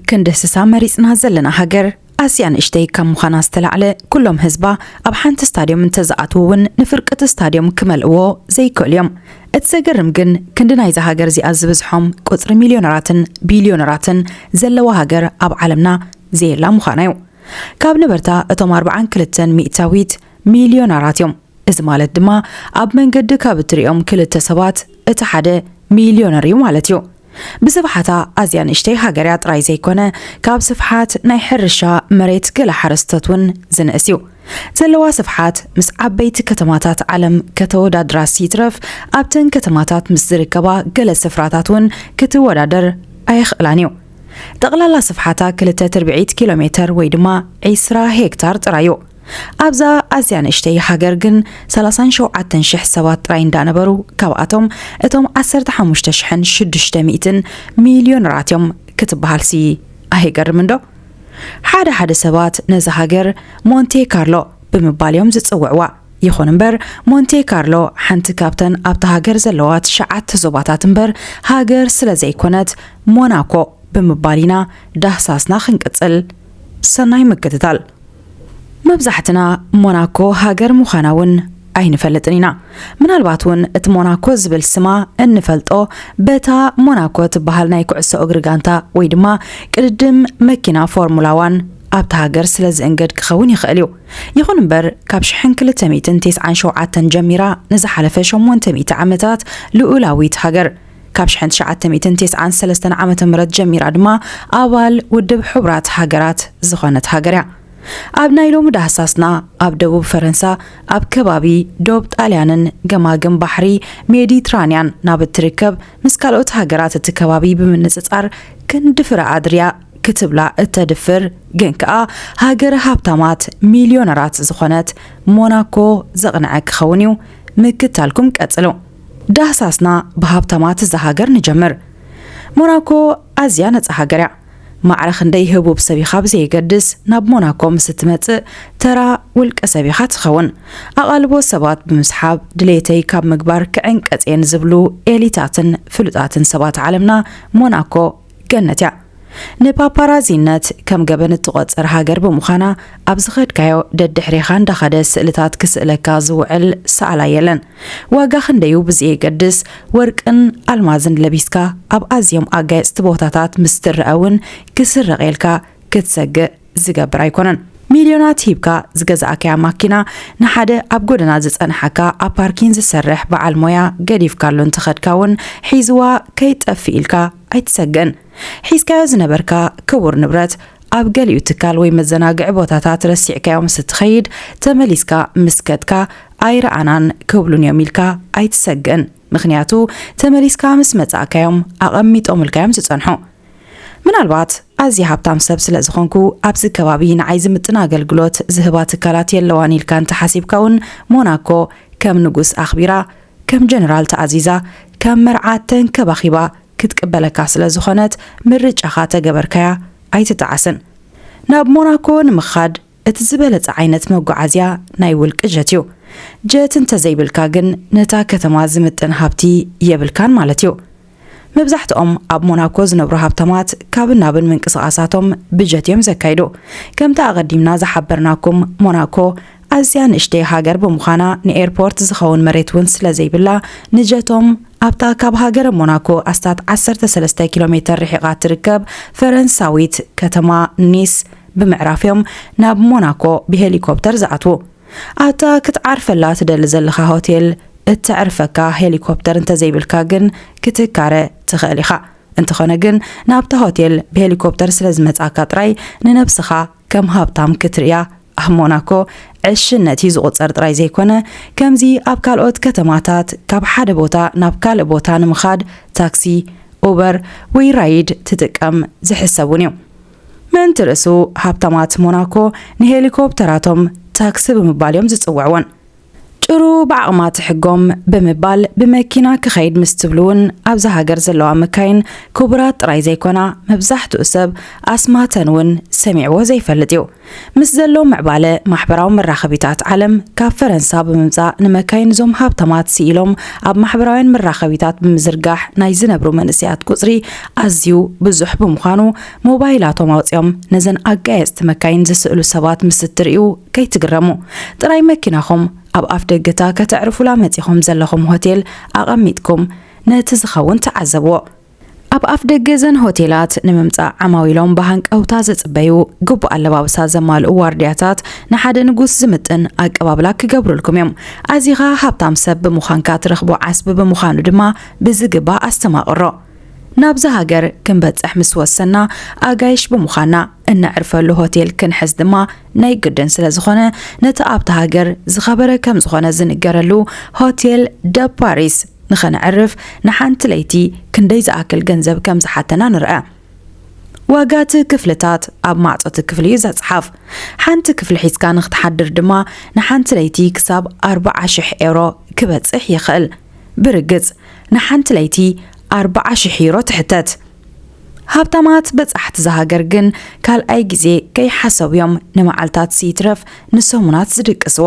ክንድህስሳ መሪጽና ዘለና ሃገር ኣዝያ ንእሽተይ ካብ ምዃና ዝተላዕለ፣ ኩሎም ህዝባ ኣብ ሓንቲ ስታድዮም እንተዝኣትዉ እውን ንፍርቅቲ ስታድዮም ክመልእዎ ዘይክእሉ እዮም። እቲ ዘገርም ግን ክንዲ ናይዛ ሃገር እዚኣ ዝበዝሖም ቁጽሪ ሚልዮነራትን ቢልዮነራትን ዘለዋ ሃገር ኣብ ዓለምና ዘየላ ምዃና እዩ። ካብ ነበርታ እቶም ኣርብዓን ክልተን ሚእታዊት ሚልዮነራት እዮም። እዚ ማለት ድማ ኣብ መንገዲ ካብ እትሪኦም ክልተ ሰባት እቲ ሓደ ሚልዮነር እዩ ማለት እዩ። ብስፍሓታ ኣዝያ ንእሽተይ ሃገር እያ ጥራይ ዘይኮነ፣ ካብ ስፍሓት ናይ ሕርሻ መሬት ገለ ሓረስቶት እውን ዝንእስ እዩ። ዘለዋ ስፍሓት ምስ ዓበይቲ ከተማታት ዓለም ከተወዳድራስ ይትረፍ፣ ኣብተን ከተማታት ምስ ዝርከባ ገለ ስፍራታት እውን ክትወዳደር ኣየኽእላን እዩ። ጠቕላላ ስፍሓታ ክልተ ትርብዒት ኪሎ ሜተር ወይ ድማ ዒስራ ሄክታር ጥራይ እዩ። ኣብዛ ኣዝያ ንእሽተይ ሃገር ግን ሰላሳን ሸውዓተን ሽሕ ሰባት ጥራይ እንዳነበሩ፣ ካብኣቶም እቶም ዓሰርተ ሓሙሽተ ሽሕን ሽዱሽተ ሚእትን ሚልዮነራት እዮም ክትበሃልሲ ኣይገርምን ዶ? ሓደ ሓደ ሰባት ነዛ ሃገር ሞንቴ ካርሎ ብምባል እዮም ዝጽውዕዋ። ይኹን እምበር ሞንቴ ካርሎ ሓንቲ ካብተን ኣብታ ሃገር ዘለዋ ትሽዓተ ዞባታት እምበር ሃገር ስለ ዘይኮነት ሞናኮ ብምባል ኢና ዳህሳስና ክንቅጽል። ሰናይ ምክትታል። መብዛሕትና ሞናኮ ሃገር ምዃና እውን ኣይንፈልጥን ኢና። ምናልባት እውን እቲ ሞናኮ ዝብል ስማ እንፈልጦ በታ ሞናኮ ትበሃል ናይ ኩዕሶ እግሪ ጋንታ ወይ ድማ ቅድድም መኪና ፎርሙላ ዋን ኣብታ ሃገር ስለ ዝእንገድ ክኸውን ይኽእል እዩ። ይኹን እምበር ካብ ሽሕን ክልተ ሚእትን ተስዓን ሸውዓተን ጀሚራ ንዝሓለፈ ሸሞንተ ሚእቲ ዓመታት ልኡላዊት ሃገር፣ ካብ ሽሕን ትሽዓተ ሚእትን ተስዓን ሰለስተን ዓመተ ምህረት ጀሚራ ድማ ኣባል ውድብ ሕቡራት ሃገራት ዝኾነት ሃገር እያ። ኣብ ናይ ሎሚ ዳህሳስና ኣብ ደቡብ ፈረንሳ ኣብ ከባቢ ዶብ ጣልያንን ገማግም ባሕሪ ሜዲትራንያን ናብ እትርከብ ምስ ካልኦት ሃገራት እቲ ከባቢ ብምንጽጻር ክንዲ ፍረ ኣድርያ ክትብላ እተድፍር ግን ከኣ ሃገረ ሃብታማት ሚልዮነራት ዝኾነት ሞናኮ ዘቕንዐ ክኸውን እዩ። ምክታልኩም ቀጽሉ። ዳህሳስና ብሃብታማት እዛ ሃገር ንጀምር። ሞናኮ ኣዝያ ነጻ ሃገር እያ። ማዕረ ክንደይ ህቡብ ሰብ ኢኻ ብዘየገድስ ናብ ሞናኮ ምስ እትመጽእ ተራ ውልቀ ሰብ ኢኻ ትኸውን። ኣቓልቦ ሰባት ብምስሓብ ድሌተይ ካብ ምግባር ክዕንቀጽ እየ ንዝብሉ ኤሊታትን ፍሉጣትን ሰባት ዓለምና ሞናኮ ገነት እያ። ንፓፓራዚነት ከም ገበን እትቖጽር ሃገር ብምዃና ኣብ ዝኸድካዮ ደድሕሬኻ እንዳኸደ ስእልታት ክስእለካ ዝውዕል ሰኣላይ የለን። ዋጋ ክንደዩ ብዘየገድስ ወርቅን ኣልማዝን ለቢስካ ኣብ ኣዝዮም ኣጋየጽቲ ቦታታት ምስ ትረአ እውን ክስረቕ ኢልካ ክትሰግእ ዝገብር ኣይኮነን። ሚልዮናት ሂብካ ዝገዛእካያ ማኪና ንሓደ ኣብ ጎደና ዝጸንሓካ ኣብ ፓርኪን ዝሰርሕ በዓል ሞያ ገዲፍካሉ እንተኸድካ እውን ሒዝዋ ከይጠፍእ ኢልካ ኣይትሰግእን። ሒዝካዮ ዝነበርካ ክቡር ንብረት ኣብ ገሊኡ ትካል ወይ መዘናግዒ ቦታታት ረሲዕካዮ ምስ እትኸይድ ተመሊስካ ምስ ከድካ ኣይረኣናን ክብሉን እዮም ኢልካ ኣይትሰግእን። ምኽንያቱ ተመሊስካ ምስ መጻእካዮም ኣቐሚጦምልካዮም ዝጸንሑ። ምናልባት ኣዝየ ሃብታም ሰብ ስለ ዝኾንኩ ኣብዚ ከባቢ ንዓይ ዝምጥን ኣገልግሎት ዝህባ ትካላት የለዋን ኢልካ እንተሓሲብካ እውን ሞናኮ ከም ንጉስ ኣኽቢራ፣ ከም ጀነራል ተኣዚዛ፣ ከም መርዓ ተንከባኺባ ክትቅበለካ ስለ ዝኾነት ምርጫኻ ተገበርካያ ኣይትጠዓስን። ናብ ሞናኮ ንምኻድ እቲ ዝበለጸ ዓይነት መጓዓዝያ ናይ ውልቂ ጀት እዩ። ጀት እንተዘይብልካ ግን ነታ ከተማ ዝምጥን ሃብቲ የብልካን ማለት እዩ። መብዛሕትኦም ኣብ ሞናኮ ዝነብሩ ሃብታማት ካብን ናብን ምንቅስቓሳቶም ብጀት እዮም ዘካይዱ። ከምቲ ኣቐዲምና ዝሓበርናኩም ሞናኮ ኣዝያ ንእሽተይ ሃገር ብምዃና ንኤርፖርት ዝኸውን መሬት እውን ስለ ዘይብላ ንጀቶም ኣብታ ካብ ሃገረ ሞናኮ ኣስታት ዓሰርተ ሰለስተ ኪሎ ሜተር ርሒቓ ትርከብ ፈረንሳዊት ከተማ ኒስ ብምዕራፍ እዮም ናብ ሞናኮ ብሄሊኮፕተር ዝኣትዉ። ኣብታ ክትዓርፈላ ትደሊ ዘለኻ ሆቴል እተዕርፈካ ሄሊኮፕተር እንተዘይብልካ ግን ክትካረ ትኽእል ኢኻ። እንተኾነ ግን ናብታ ሆቴል ብሄሊኮፕተር ስለ ዝመጻካ ጥራይ ንነብስኻ ከም ሃብታም ክትርእያ ኣብ ሞናኮ ዕሽነት እዩ ዝቑጸር ጥራይ ዘይኮነ፣ ከምዚ ኣብ ካልኦት ከተማታት ካብ ሓደ ቦታ ናብ ካልእ ቦታ ንምኻድ ታክሲ፣ ኡበር ወይ ራይድ ትጥቀም ዝሕሰብ እውን እዩ። ምእንቲ ርእሱ ሃብታማት ሞናኮ ንሄሊኮፕተራቶም ታክሲ ብምባል እዮም ዝጽውዕወን። ጭሩ ብዓቕማ ትሕጎም ብምባል ብመኪና ክኸይድ ምስ ትብሉ እውን ኣብዛ ሃገር ዘለዋ መካይን ክቡራት ጥራይ ዘይኮና መብዛሕትኡ ሰብ ኣስማተን እውን ሰሚዕዎ ዘይፈልጥ እዩ። ምስ ዘሎ ምዕባለ ማሕበራዊ መራኸቢታት ዓለም፣ ካብ ፈረንሳ ብምምጻእ ንመካይን እዞም ሃብታማት ስኢሎም ኣብ ማሕበራውያን መራኸቢታት ብምዝርጋሕ ናይ ዝነብሩ መንእሰያት ቁጽሪ ኣዝዩ ብዙሕ ብምዃኑ፣ ሞባይላቶም ኣውጺኦም ነዘን ኣጋየጽቲ መካይን ዝስእሉ ሰባት ምስ እትርእዩ ከይትግረሙ። ጥራይ መኪናኹም ኣብ ኣፍ ደገታ ከተዕርፉላ መጺኹም ዘለኹም ሆቴል ኣቐሚጥኩም ነቲ ዝኸውን ተዓዘብዎ። ኣብ ኣፍ ደገ እዘን ሆቴላት ንምምጻእ ዓማዊሎም ብሃንቀውታ ዝጽበዩ፣ ግቡእ ኣለባብሳ ዘማልኡ ዋርድያታት ንሓደ ንጉስ ዝምጥን ኣቀባብላ ክገብሩልኩም እዮም። ኣዚኻ ሃብታም ሰብ ብምዃንካ ትረኽቦ ዓስቢ ብምዃኑ ድማ ብዝግባእ ኣስተማቕሮ። ናብዚ ሃገር ክንበጽሕ ምስ ወሰና፣ ኣጋይሽ ብምዃና እነዕርፈሉ ሆቴል ክንሕዝ ድማ ናይ ግድን ስለ ዝኾነ፣ ነቲ ኣብታ ሃገር ዝኸበረ ከም ዝኾነ ዝንገረሉ ሆቴል ደ ፓሪስ ንኸነዕርፍ ንሓንቲ ለይቲ ክንደይ ዝኣክል ገንዘብ ከም ዝሓተና ንርኣ። ዋጋ እቲ ክፍልታት ኣብ ማዕጾ እቲ ክፍሊ እዩ ዘጽሓፍ። ሓንቲ ክፍሊ ሒዝካ ንኽትሓድር ድማ ንሓንቲ ለይቲ ክሳብ ኣርባዓ ሽሕ ኤውሮ ክበጽሕ ይኽእል። ብርግጽ፣ ንሓንቲ ለይቲ ኣርባዓ ሽሕ ዩሮ ትሕተት። ሃብታማት በጻሕቲ እዛ ሃገር ግን ካልኣይ ግዜ ከይሓሰቡ እዮም ንመዓልታት ይትረፍ ንሰሙናት ዝድቅስዎ።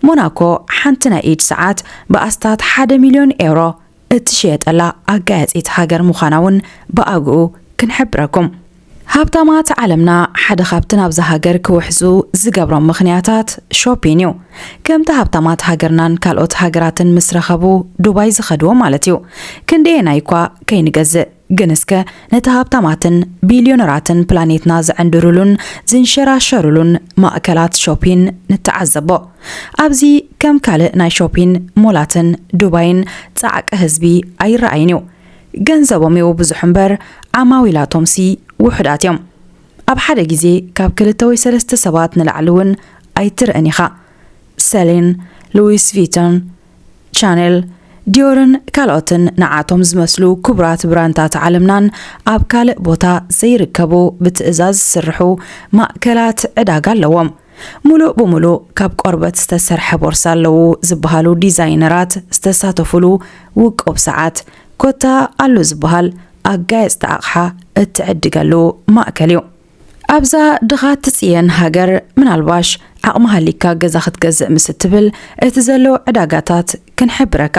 ሞናኮ ሓንቲ ናይ ኢድ ሰዓት ብኣስታት ሓደ ሚልዮን ኤውሮ እትሽየጠላ ኣጋያጺት ሃገር ምዃና እውን ብኣግኡ ክንሕብረኩም። ሃብታማት ዓለምና ሓደ ካብቲ ናብዛ ሃገር ክውሕዙ ዝገብሮም ምኽንያታት ሾፒን እዩ። ከምቲ ሃብታማት ሃገርናን ካልኦት ሃገራትን ምስ ረኸቡ ዱባይ ዝኸድዎ ማለት እዩ። ክንደየናይ እኳ ከይንገዝእ፣ ግን እስከ ነቲ ሃብታማትን ቢልዮነራትን ፕላኔትና ዝዕንድሩሉን ዝንሸራሸሩሉን ማእከላት ሾፒን ንተዓዘቦ። ኣብዚ ከም ካልእ ናይ ሾፒን ሞላትን ዱባይን ጻዕቂ ህዝቢ ኣይረኣይን እዩ። ገንዘቦም እዩ ብዙሕ እምበር፣ ዓማዊላቶምሲ ውሑዳት እዮም። ኣብ ሓደ ግዜ ካብ ክልተ ወይ ሰለስተ ሰባት ንላዕሊ እውን ኣይትርእን ኢኻ። ሰሊን፣ ሉዊስ ቪቶን፣ ቻኔል፣ ዲዮርን ካልኦትን ንዓቶም ዝመስሉ ክቡራት ብራንታት ዓለምናን ኣብ ካልእ ቦታ ዘይርከቡ ብትእዛዝ ዝስርሑ ማእከላት ዕዳጋ ኣለዎም። ሙሉእ ብሙሉእ ካብ ቆርበት ዝተሰርሐ ቦርሳ ኣለዉ ዝበሃሉ ዲዛይነራት ዝተሳተፉሉ ውቁብ ሰዓት፣ ኮታ ኣሎ ዝበሃል ኣጋየጽቲ ኣቕሓ እትዕድገሉ ማእከል እዩ። ኣብዛ ድኻ ትጽየን ሃገር፣ ምናልባሽ ዓቕሚ ሃሊካ ገዛ ክትገዝእ ምስ እትብል፣ እቲ ዘሎ ዕዳጋታት ክንሕብረካ።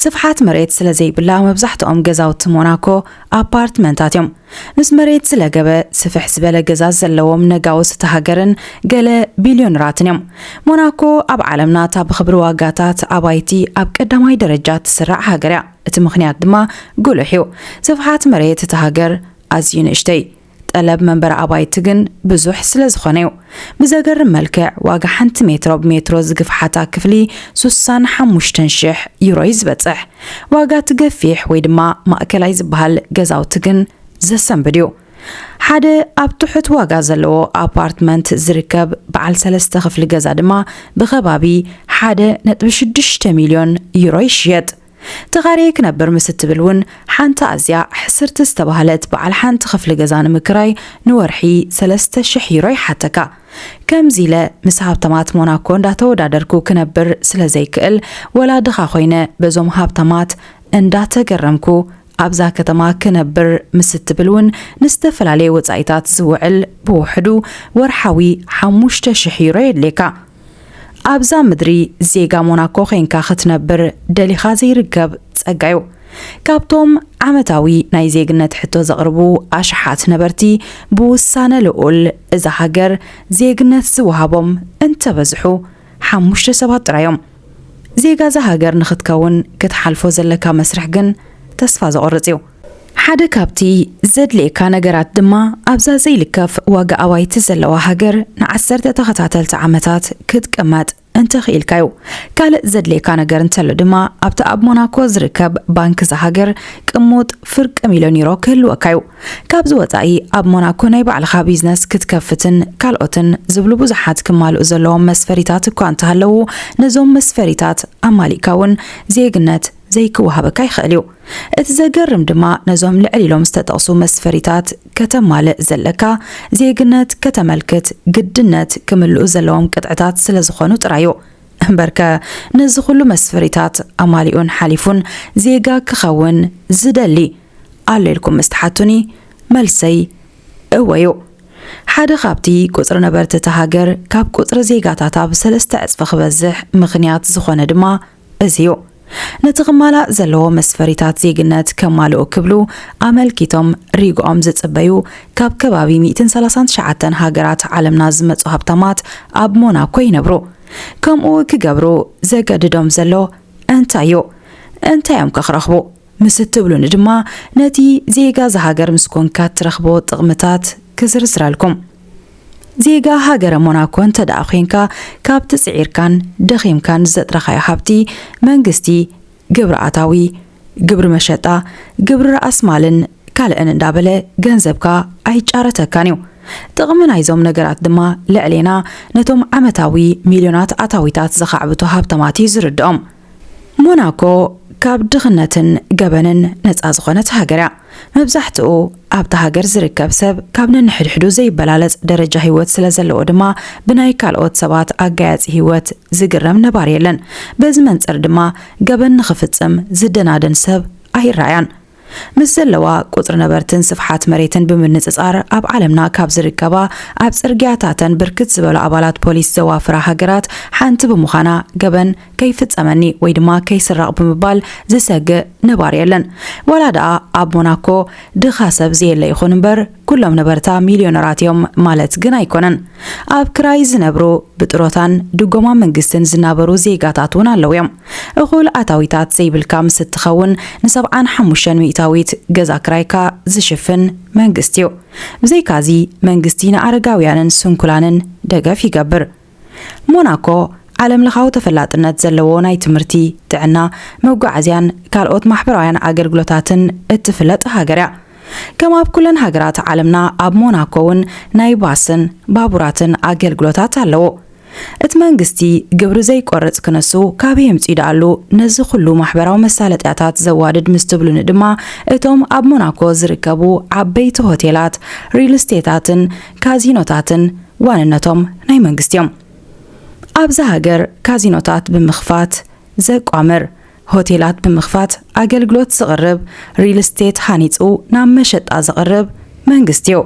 ስፍሓት መሬት ስለ ዘይብላ፣ መብዛሕትኦም ገዛውቲ ሞናኮ ኣፓርትመንታት እዮም። ምስ መሬት ዝለገበ ስፍሕ ዝበለ ገዛ ዘለዎም ነጋውስ እታ ሃገርን ገለ ቢልዮነራትን እዮም። ሞናኮ ኣብ ዓለምና እታ ብኽብሪ ዋጋታት ኣባይቲ ኣብ ቀዳማይ ደረጃ ትስራዕ ሃገር እያ። እቲ ምኽንያት ድማ ጉሉሕ እዩ። ስፍሓት መሬት እታ ሃገር ኣዝዩ ንእሽተይ፣ ጠለብ መንበሪ ኣባይቲ ግን ብዙሕ ስለ ዝኾነ እዩ። ብዘገርም መልክዕ፣ ዋጋ ሓንቲ ሜትሮ ብሜትሮ ዝግፍሓታ ክፍሊ ሱሳን ሓሙሽተን ሽሕ ዩሮ እዩ ዝበጽሕ። ዋጋ እቲ ገፊሕ ወይ ድማ ማእከላይ ዝበሃል ገዛውቲ ግን ዘሰንብድ እዩ። ሓደ ኣብ ትሑት ዋጋ ዘለዎ ኣፓርትመንት ዝርከብ በዓል ሰለስተ ክፍሊ ገዛ ድማ ብኸባቢ ሓደ ነጥቢ ሽዱሽተ ሚልዮን ዩሮ ይሽየጥ። ተኻርየ ክነብር ምስ እትብል እውን፣ ሓንቲ ኣዝያ ሕስርቲ ዝተባህለት በዓል ሓንቲ ክፍሊ ገዛ ንምክራይ ንወርሒ ሰለስተ ሽሕ ዩሮ ይሓተካ። ከምዚ ኢለ ምስ ሃብታማት ሞናኮ እንዳተወዳደርኩ ክነብር ስለ ዘይክእል፣ ወላ ድኻ ኮይነ በዞም ሃብታማት እንዳተገረምኩ፣ ኣብዛ ከተማ ክነብር ምስ እትብል እውን ንዝተፈላለየ ወጻኢታት ዝውዕል ብውሕዱ ወርሓዊ ሓሙሽተ ሽሕ ዩሮ የድልየካ። ኣብዛ ምድሪ ዜጋ ሞናኮ ኴንካ ክትነብር ደሊኻ ዘይርከብ ጸጋ እዩ። ካብቶም ዓመታዊ ናይ ዜግነት ሕቶ ዘቕርቡ ኣሽሓት ነበርቲ፣ ብውሳነ ልኡል እዛ ሃገር ዜግነት ዝወሃቦም እንተበዝሑ ሓሙሽተ ሰባት ጥራይ እዮም። ዜጋ እዛ ሃገር ንኽትከውን ክትሓልፎ ዘለካ መስርሕ ግን ተስፋ ዘቑርጽ እዩ። ሓደ ካብቲ ዘድልየካ ነገራት ድማ ኣብዛ ዘይልከፍ ዋጋ ኣባይቲ ዘለዋ ሃገር ንዓሰርተ ተኸታተልቲ ዓመታት ክትቅመጥ እንተኽኢልካ እዩ። ካልእ ዘድልየካ ነገር እንተሎ ድማ ኣብቲ ኣብ ሞናኮ ዝርከብ ባንክ እዛ ሃገር ቅሙጥ ፍርቂ ሚልዮን ዩሮ ክህልወካ እዩ። ካብዚ ወጻኢ ኣብ ሞናኮ ናይ ባዕልኻ ቢዝነስ ክትከፍትን ካልኦትን ዝብሉ ብዙሓት ክማልኡ ዘለዎም መስፈሪታት እኳ እንተሃለዉ፣ ነዞም መስፈሪታት ኣማሊእካ እውን ዜግነት ዘይክወሃበካ ይኽእል እዩ። እቲ ዘገርም ድማ ነዞም ልዕል ኢሎም ዝተጠቕሱ መስፈሪታት ከተማልእ ዘለካ፣ ዜግነት ከተመልክት ግድነት ክምልኡ ዘለዎም ቅጥዕታት ስለ ዝኾኑ ጥራይ እዩ። እምበርከ ነዚ ኩሉ መስፈሪታት ኣማሊኡን ሓሊፉን ዜጋ ክኸውን ዝደሊ ኣሎ ኢልኩም ምስ ትሓቱኒ፣ መልሰይ እወ እዩ። ሓደ ካብቲ ቁጽሪ ነበርቲ እታ ሃገር ካብ ቁጽሪ ዜጋታታ ብሰለስተ ዕጽፊ ክበዝሕ ምኽንያት ዝኾነ ድማ እዚ እዩ። ነቲ ክማላእ ዘለዎ መስፈሪታት ዜግነት ከማልኡ ክብሉ ኣመልኪቶም ሪግኦም ዝጽበዩ ካብ ከባቢ ሚእትን ሰላሳን ትሽዓተን ሃገራት ዓለምና ዝመጹ ሃብታማት ኣብ ሞናኮ ይነብሩ። ከምኡ ክገብሩ ዘገድዶም ዘሎ እንታይ እዩ? እንታይ እዮም ከ ክረኽቡ? ምስ እትብሉኒ ድማ ነቲ ዜጋ እዛ ሃገር ምስ ኮንካ እትረኽቦ ጥቕምታት ክዝርዝረልኩም። ዜጋ ሃገረ ሞናኮ እንተ ደኣ ኾንካ፣ ካብቲ ጽዒርካን ደኺምካን ዘጥረኻዮ ሃብቲ፣ መንግስቲ፣ ግብሪ ኣታዊ፣ ግብሪ መሸጣ፣ ግብሪ ራእስማልን ካልእን እንዳበለ ገንዘብካ ኣይጫረተካን እዩ። ጥቕሚ ናይዞም ነገራት ድማ ልዕሌና ነቶም ዓመታዊ ሚልዮናት ኣታዊታት ዘኻዕብቱ ሃብታማት እዩ ዝርድኦም። ሞናኮ ካብ ድኽነትን ገበንን ነጻ ዝኾነት ሃገር እያ። መብዛሕትኡ ኣብታ ሃገር ዝርከብ ሰብ ካብ ነንሕድሕዱ ዘይበላለጽ ደረጃ ህይወት ስለ ዘለዎ ድማ ብናይ ካልኦት ሰባት ኣጋያጺ ህይወት ዝግረም ነባሪ የለን። በዚ መንጽር ድማ ገበን ንኽፍጽም ዝደናደን ሰብ ኣይረኣያን። ምስ ዘለዋ ቁጽሪ ነበርትን ስፍሓት መሬትን ብምንጽጻር ኣብ ዓለምና ካብ ዝርከባ ኣብ ጽርግያታተን ብርክት ዝበሉ ኣባላት ፖሊስ ዘዋፍራ ሃገራት ሓንቲ ብምዃና ገበን ከይፍጸመኒ ወይ ድማ ከይስረቕ ብምባል ዝሰግእ ነባሪ የለን። ዋላ ደኣ ኣብ ሞናኮ ድኻ ሰብ ዘየለ ይኹን እምበር ኩሎም ነበርታ ሚልዮነራት እዮም ማለት ግን ኣይኮነን። ኣብ ክራይ ዝነብሩ ብጥሮታን ድጎማ መንግስትን ዝናበሩ ዜጋታት እውን ኣለዉ እዮም። እኹል ኣታዊታት ዘይብልካ ምስ እትኸውን ንሰብዓን ሓሙሽተን ሚእታዊት ገዛ ክራይካ ዝሽፍን መንግስቲ እዩ። ብዘይካዚ መንግስቲ ንኣረጋውያንን ስንኩላንን ደገፍ ይገብር። ሞናኮ ዓለምለኻዊ ተፈላጥነት ዘለዎ ናይ ትምህርቲ፣ ጥዕና፣ መጓዓዝያን ካልኦት ማሕበራውያን ኣገልግሎታትን እትፍለጥ ሃገር እያ። ከም ኣብ ኩለን ሃገራት ዓለምና ኣብ ሞናኮ እውን ናይ ባስን ባቡራትን ኣገልግሎታት ኣለዎ። እቲ መንግስቲ ግብሪ ዘይቆርጽ ክነሱ ካበይ የምጽኡ ደኣሉ ነዚ ኩሉ ማሕበራዊ መሳለጥያታት ዘዋድድ ምስ ትብሉኒ ድማ እቶም ኣብ ሞናኮ ዝርከቡ ዓበይቲ ሆቴላት፣ ሪል ስቴታትን ካዚኖታትን ዋንነቶም ናይ መንግስቲ እዮም። ኣብዚ ሃገር ካዚኖታት ብምኽፋት ዘቋምር፣ ሆቴላት ብምኽፋት ኣገልግሎት ዝቕርብ፣ ሪል ስቴት ሃኒጹ ናብ መሸጣ ዘቕርብ መንግስቲ እዩ።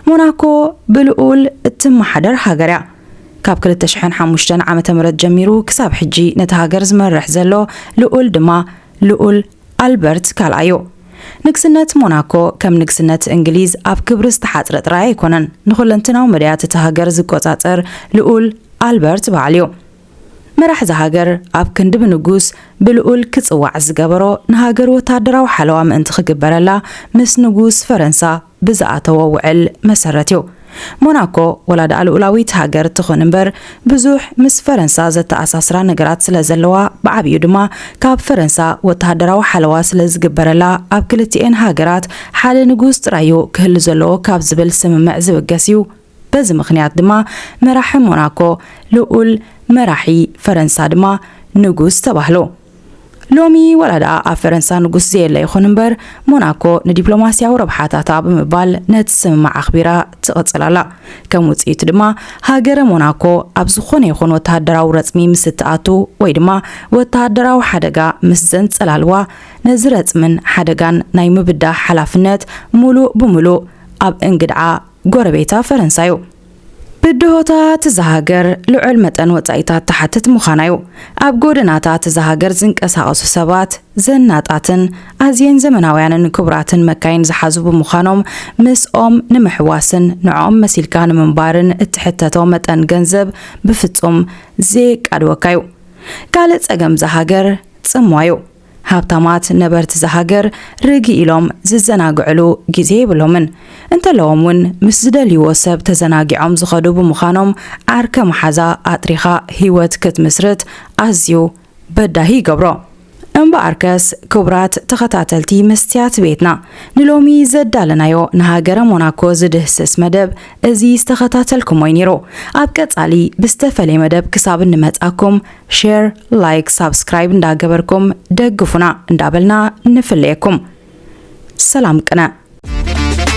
ሞናኮ ብልኡል እትመሓደር ሃገር እያ። ካብ ክልተ ሽሕን ሓሙሽተን ዓመተ ምህረት ጀሚሩ ክሳብ ሕጂ ነቲ ሃገር ዝመርሕ ዘሎ ልኡል ድማ ልኡል ኣልበርት ካልኣይ እዩ። ንግስነት ሞናኮ ከም ንግስነት እንግሊዝ ኣብ ክብሪ ዝተሓጽረ ጥራይ ኣይኮነን። ንኹለንትናዊ መዳያት እታ ሃገር ዝቆጻጸር ልኡል ኣልበርት በዓል እዩ። መራሒ እዛ ሃገር ኣብ ክንዲ ብንጉስ ብልኡል ክጽዋዕ ዝገበሮ ንሃገር ወታደራዊ ሓለዋ ምእንቲ ክግበረላ ምስ ንጉስ ፈረንሳ ብዝኣተዎ ውዕል መሰረት እዩ። ሞናኮ ወላ ደኣ ልኡላዊት ሃገር ትኹን እምበር ብዙሕ ምስ ፈረንሳ ዘተኣሳስራ ነገራት ስለ ዘለዋ ብዓብዩ ድማ ካብ ፈረንሳ ወተሃደራዊ ሓለዋ ስለ ዝግበረላ ኣብ ክልቲኤን ሃገራት ሓደ ንጉስ ጥራዩ ክህሉ ዘለዎ ካብ ዝብል ስምምዕ ዝብገስ እዩ። በዚ ምኽንያት ድማ መራሒ ሞናኮ ልኡል መራሒ ፈረንሳ ድማ ንጉስ ተባህሉ። ሎሚ ዋላ ደኣ ኣብ ፈረንሳ ንጉስ ዘየለ ይኹን እምበር ሞናኮ ንዲፕሎማስያዊ ረብሓታታ ብምባል ነቲ ስምምዕ ኣኽቢራ ትቕጽል ኣላ። ከም ውጽኢቱ ድማ ሃገረ ሞናኮ ኣብ ዝኾነ ይኹን ወተሃደራዊ ረጽሚ ምስ እትኣቱ ወይ ድማ ወተሃደራዊ ሓደጋ ምስ ዘንጸላልዋ ነዚ ረጽምን ሓደጋን ናይ ምብዳህ ሓላፍነት ሙሉእ ብሙሉእ ኣብ እንግድዓ ጎረቤታ ፈረንሳ እዩ። ብድሆታት እዛ ሃገር ልዑል መጠን ወጻኢታት ትሓትት ምዃና እዩ። ኣብ ጎደናታት እዛ ሃገር ዝንቀሳቐሱ ሰባት ዘናጣትን ኣዝየን ዘመናውያንን ክቡራትን መካይን ዝሓዙ ብምዃኖም ምስኦም ንምሕዋስን ንዕኦም መሲልካ ንምንባርን እትሕተቶ መጠን ገንዘብ ብፍጹም ዘየቃድወካ እዩ። ካልእ ጸገም እዛ ሃገር ጽምዋ እዩ። ሃብታማት ነበርቲ እዛ ሃገር ርግእ ኢሎም ዝዘናግዕሉ ግዜ የብሎምን። እንተለዎም እውን ምስ ዝደልይዎ ሰብ ተዘናጊዖም ዝኸዱ ብምዃኖም ዓርከ መሓዛ ኣጥሪኻ ህይወት ክትምስርት ኣዝዩ በዳሂ ይገብሮ። እምበኣርከስ ክቡራት ተኸታተልቲ መስትያት ቤትና ንሎሚ ዘዳለናዮ ንሃገረ ሞናኮ ዝድህስስ መደብ እዚ ዝተኸታተልኩሞ እዩ ነይሩ። ኣብ ቀጻሊ ብዝተፈለየ መደብ ክሳብ እንመጻኩም ሼር፣ ላይክ፣ ሳብስክራይብ እንዳገበርኩም ደግፉና እንዳበልና ንፍለየኩም። ሰላም ቅነ።